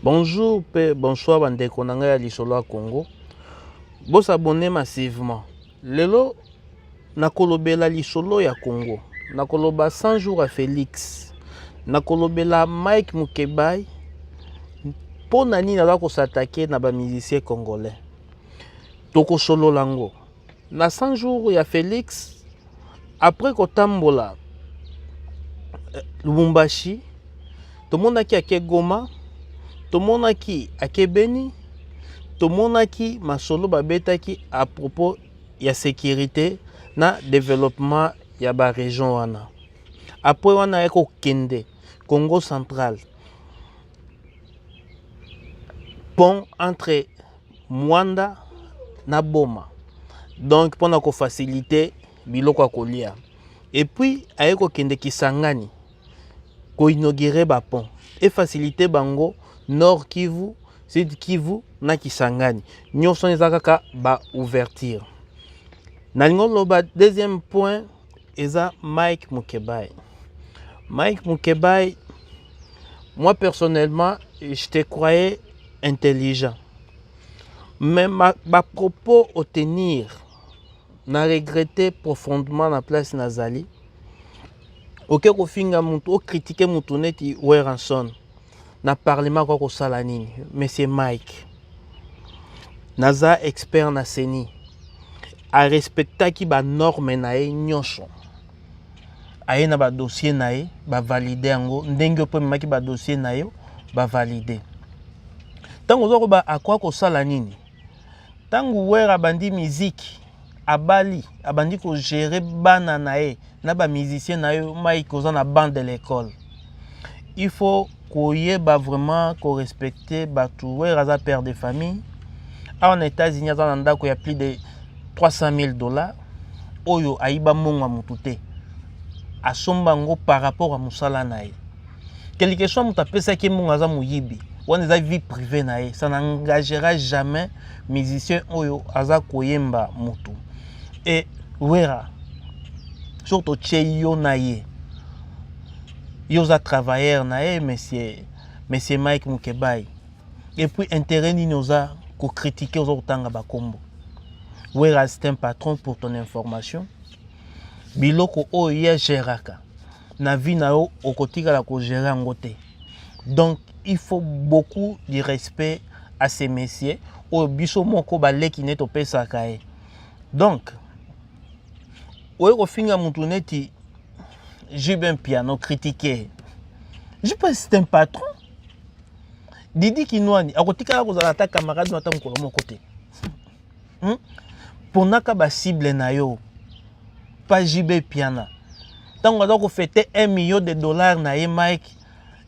Bonjour pe bonsoir bandeko na ngai ya lisolo ya Congo. Bo s'abonner massivement. Lelo nakolobela lisolo ya Congo. Nakoloba 100 jours à Felix. Nakolobela Mike Mukebayi mpo na nini aza kosatake na ba musiciens congolais. Tokosolola ngo. Na 100 jours ya Felix après kotambola Lubumbashi, tomonaki ake Goma, tomonaki ake Beni, tomonaki masolo babetaki à propos ya sécurité na développement ya ba région wana. Après wana aye kokende Congo central, pont entre Mwanda na Boma, donc mpona kofacilite biloko ya kolia. Et puis aye kokende Kisangani koinaugure ba pont e facilite bango Nord Kivu, Sud Kivu na Kisangani, nyonso eza kaka ba ouverture. Nalingi oloba deuxième point eza Mike Mukebayi. Mike Mukebayi, moi personnellement je te croyais intelligent, mais ba propos au tenir na regretter profondément na place nazali. Oke kofinga mutu, okritike mutu neti Werrason na parlement kwa kosala nini? Monsieur Mike, naza expert na CENI, arespectaki ba norme na ye nyonso, aye na ba dossier na ye bavalide yango ndenge mpo ememaki ba dossier na yo bavalide. Ntango oza koba akoka kosala nini? Ntango Wera abandi miziki, abali abandi kogere bana na ye na ba musicien na yo, Mike oza na banc de l'école, il faut koyeba vraiment korespecte bato. Wera aza père de famille awa na États-Unis, aza na ndako ya plus de 300 000 $ oyo ayiba mbongo ya motu te, asomba yango par rapport ya mosala na ye. Quelque soit moto apesaki mbongo aza moyibi, wana eza vie privée na ye, ça n'engagera jamais musicien oyo aza koyemba motu. E Wera, soki totie yo na ye, yo oza travailleur na ye, monsieur Mike Mukebayi, et puis intérêt nini oza kokritike, oza kotanga bakombo? Wera, c'est un patron. Pour ton information, biloko oyo ye agéraka na vie na yo, okotikala kogérer yango te. Donc il faut beaucoup de respect à ces messieurs oyo biso moko baleki nde topesaka ye. Donc oye kofinga mutu neti JB Mpiana, critiquer, je pense c'est un patron. Didi Kinwani akotikala kozala ata camarade no ata mokolo moko te, Ponaka bacible na yo, pas JB Piana. Ntango aza kofete 1 million de dollars na ye, Mike,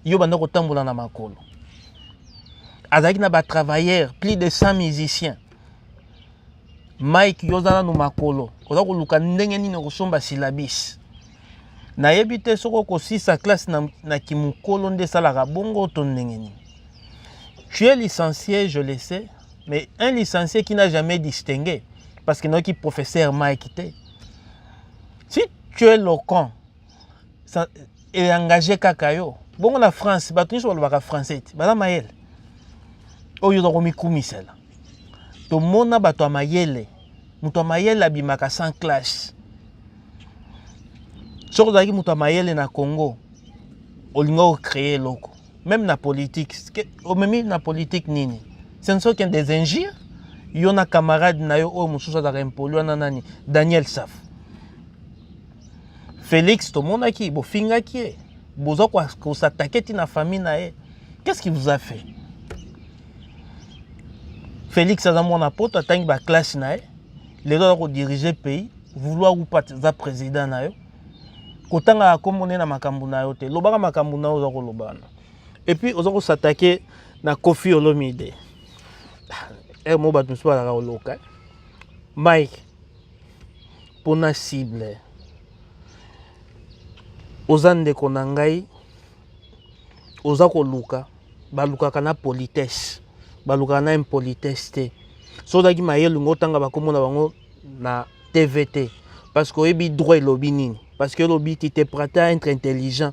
yo banda kotambola na makolo. Azalaki na batravailleur, plus de 100 musiciens. Mike, yo oza nanu makolo, oza koluka ndenge nini okosomba syllabus. Nayebi te soki okosisa classe na kimokolo nde esalaka bongo to ndenge nini. Tu es licencié, je le sais, mais un licencié qui n'a jamais distingué, parce que nayoki professeur Mike te. Si tu es éloquent, engagé kaka yo bongo. Na France bato nyonso balobaka français te, baza mayele. Oyo oza komikumisela, tomona bato ya mayele. Moto ya mayele abimaka sans classe. Soki ozalaki moto ya mayele na Congo, olinga ocréer eloko même na politique. Omemi na politique nini? Ce ne sont que des injures. Yo na camarade na yo oyo mosusu azalaka impoli wana, nani, Daniel Saf. Félix, tomonaki bofingaki ye, boza kosatake ti na famille na ye. Qu'est-ce qui vous a fait? Félix aza mwana poto, atangi baklasse na ye, lelo aza kodirige pays. Vouloir ou pas, aza président na yo. Kotangaka kombo nde na makambo na yo te, lobaka makambo na yo oza koloba wana. Et puis oza kosatake na Koffi Olomide ere mo bato mosusu bazalaka koloka. Mike, mpona cible, oza ndeko na ngai, oza koluka, balukaka na politesse, balukaka na impolitesse te. So ozalaki mayele, ngo otanga bakombo na bango na TV te, parce que oyebi droit elobi nini, parce que elobi tu te prêtais à être intelligent.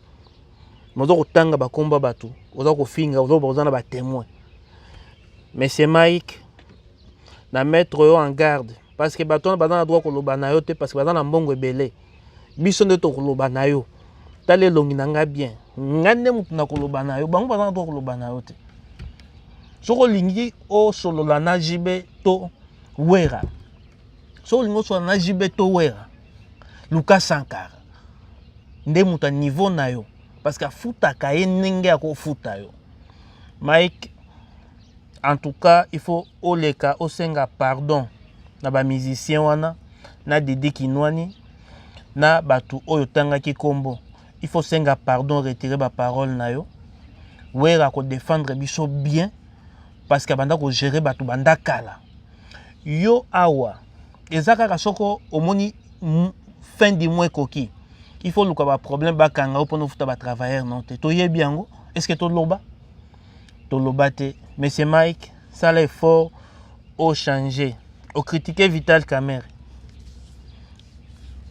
Mais oza kotanga bakombo ya bato, oza kofinga, oza oza na batémoin. Monsieur Mike, na mettre yo en garde parce que bato wana baza na droit koloba na yo te, parce que baza na mbongo ebele. Biso nde tokoloba na yo. Tala elongi na nga bien, nga nde motu na koloba na yo. Bango baza na droit koloba na yo te. Soki olingi osolola na JB to Wera, soki olingi osolola na JB to Wera, luka Sankara nde moto ya niveau na yo, parce que afutaka ye ndenge akofuta yo. Mike, en tout cas, il faut oleka osenga pardon na bamusicien wana, na Didi Kinwani, na bato oyo otangaki nkombo. Il faut senga pardon, retirer baparole na yo. Wera kodéfendre biso bien, parce que abanda kogérer bato banda kala. Yo awa eza kaka soko omoni fin du mois ekoki, il faut luka baproblème, bakanga yo mpona ofuta batravailleur. Non te, toyebi yango. Est ce que toloba? Toloba te. Monsieur Mike, sala effort ochange. Ocritique Vital Kamerhe,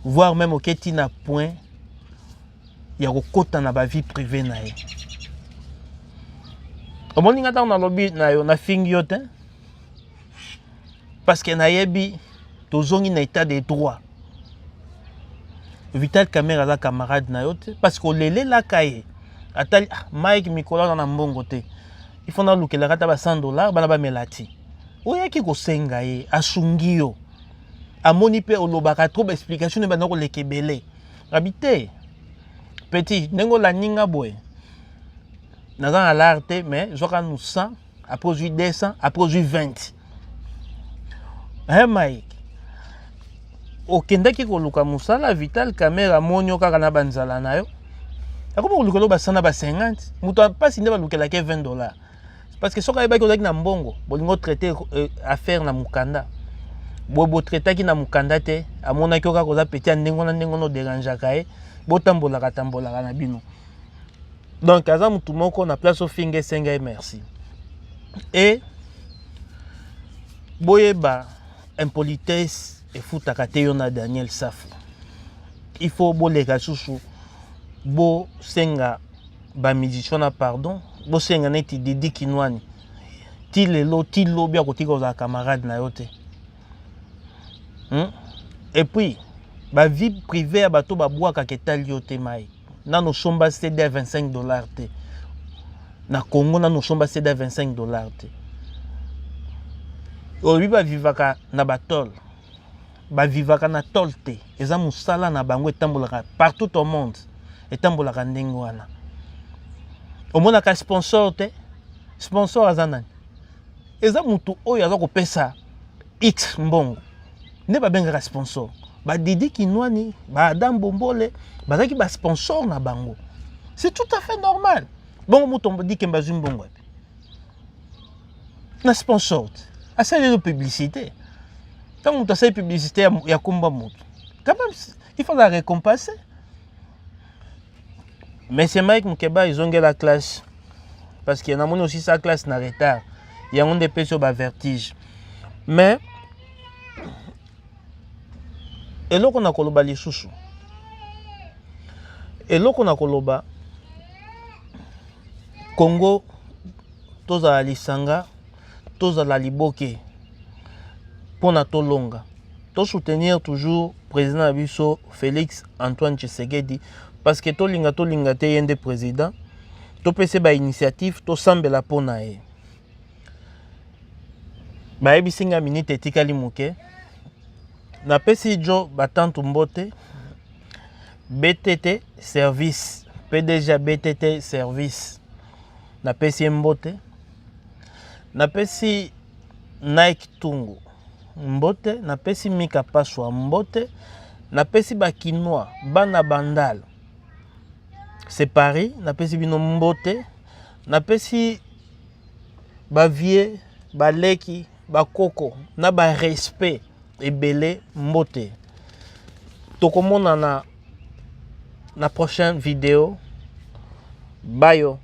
voire même oketi na point ya kokɔta na bavie privée na ye. Omoni nga, ntango nalobi na yo, nafingi yo te, parce que nayebi tozongi na état de droit. Vital Kamerhe aza camarade na yo te, parce que olelelaka ye. Atali: "Ah, Mike mikolo aza na mbongo te, il faut nalukelaka ata ba 100 $, bana bamela ti." Oyaki kosenga ye, asungi yo. Amoni mpe olobaka trop, baexplication ebanda koleka ebele. Abi te, petit, ndenge olandi nga boye, naza na lare te, mais zwaka nu 100, après ozwi 200, après ozwi 20. He Mike, okendaki koluka mosala, Vital Kamerhe amoni yo kaka na banzala na yo, akomi kolukela yo ba 100 na ba 50. Moto mpasi nde balukelaki 20 $, parce que soki ayebaki ozalaki na mbongo, bolingi otraite affaire na mokanda boye, botraitaki na mokanda te. Amonaki yo kaka oza petit ya ndenge wana, ndenge wana oderangeaka ye, botambolaka tambolaka na bino. Donc aza motu moko na place ofinga, esenga ye merci. E boyeba, impolitesse efutaka te. Yo na Daniel Safu, il faut boleka susu, bosenga bamusicien na pardon, bosenga neti Didi Kinwani. Ti lelo, ti lobi, akotika kozala camarade na yo te, Et puis bavie privée ya bato babwakaka etali yo te. Mai nano osomba CD ya 25 $ te na Congo, nano osomba CD ya 25 $ te. Olobi bavivaka na batole, bavivaka na tole te, eza mosala na bango. Etambolaka partout au monde, etambolaka ndenge wana. Omonaka sponsor te. Sponsor aza nani? Eza motu oyo aza kopesa x mbongo nde babengaka sponsor. Badidi Kinwani, baAdam Bombole bazalaki basponsor na bango, c'est tout à fait normal. Bongo moto Dikembe azwi mbongo wapi? Na sponsor te, asaleli publicité. Ntango moto asali publicité ya komba moto, quand même il faut la récompenser. Monsieur Mike Mukeba, ezongela classe, parce que namoni aussi sa classe na retard, yango nde epesi yo bavertige. Mais eloko na koloba lisusu, eloko na koloba, Congo, tozala lisanga, tozala liboke mpona tolonga. Tosoutenir toujours président na biso Félix Antoine Tshisekedi, parce que tolinga tolinga te, ye nde président. Topesa bainitiative, tosambela mpo na ye. Bayebisi nga minute etikali moke. Napesi jo batantu mbote, BTT Service, PDG BTT Service, napesi ye mbote. Napesi Nike Tungu mbote, napesi Mika Paswa mbote, napesi bakinois, bana Bandal, c'est Paris, napesi bino mbote. Napesi bavie, baleki, bakoko na barespect ebele mbote. Tokomonana na prochaine vidéo. Bayo.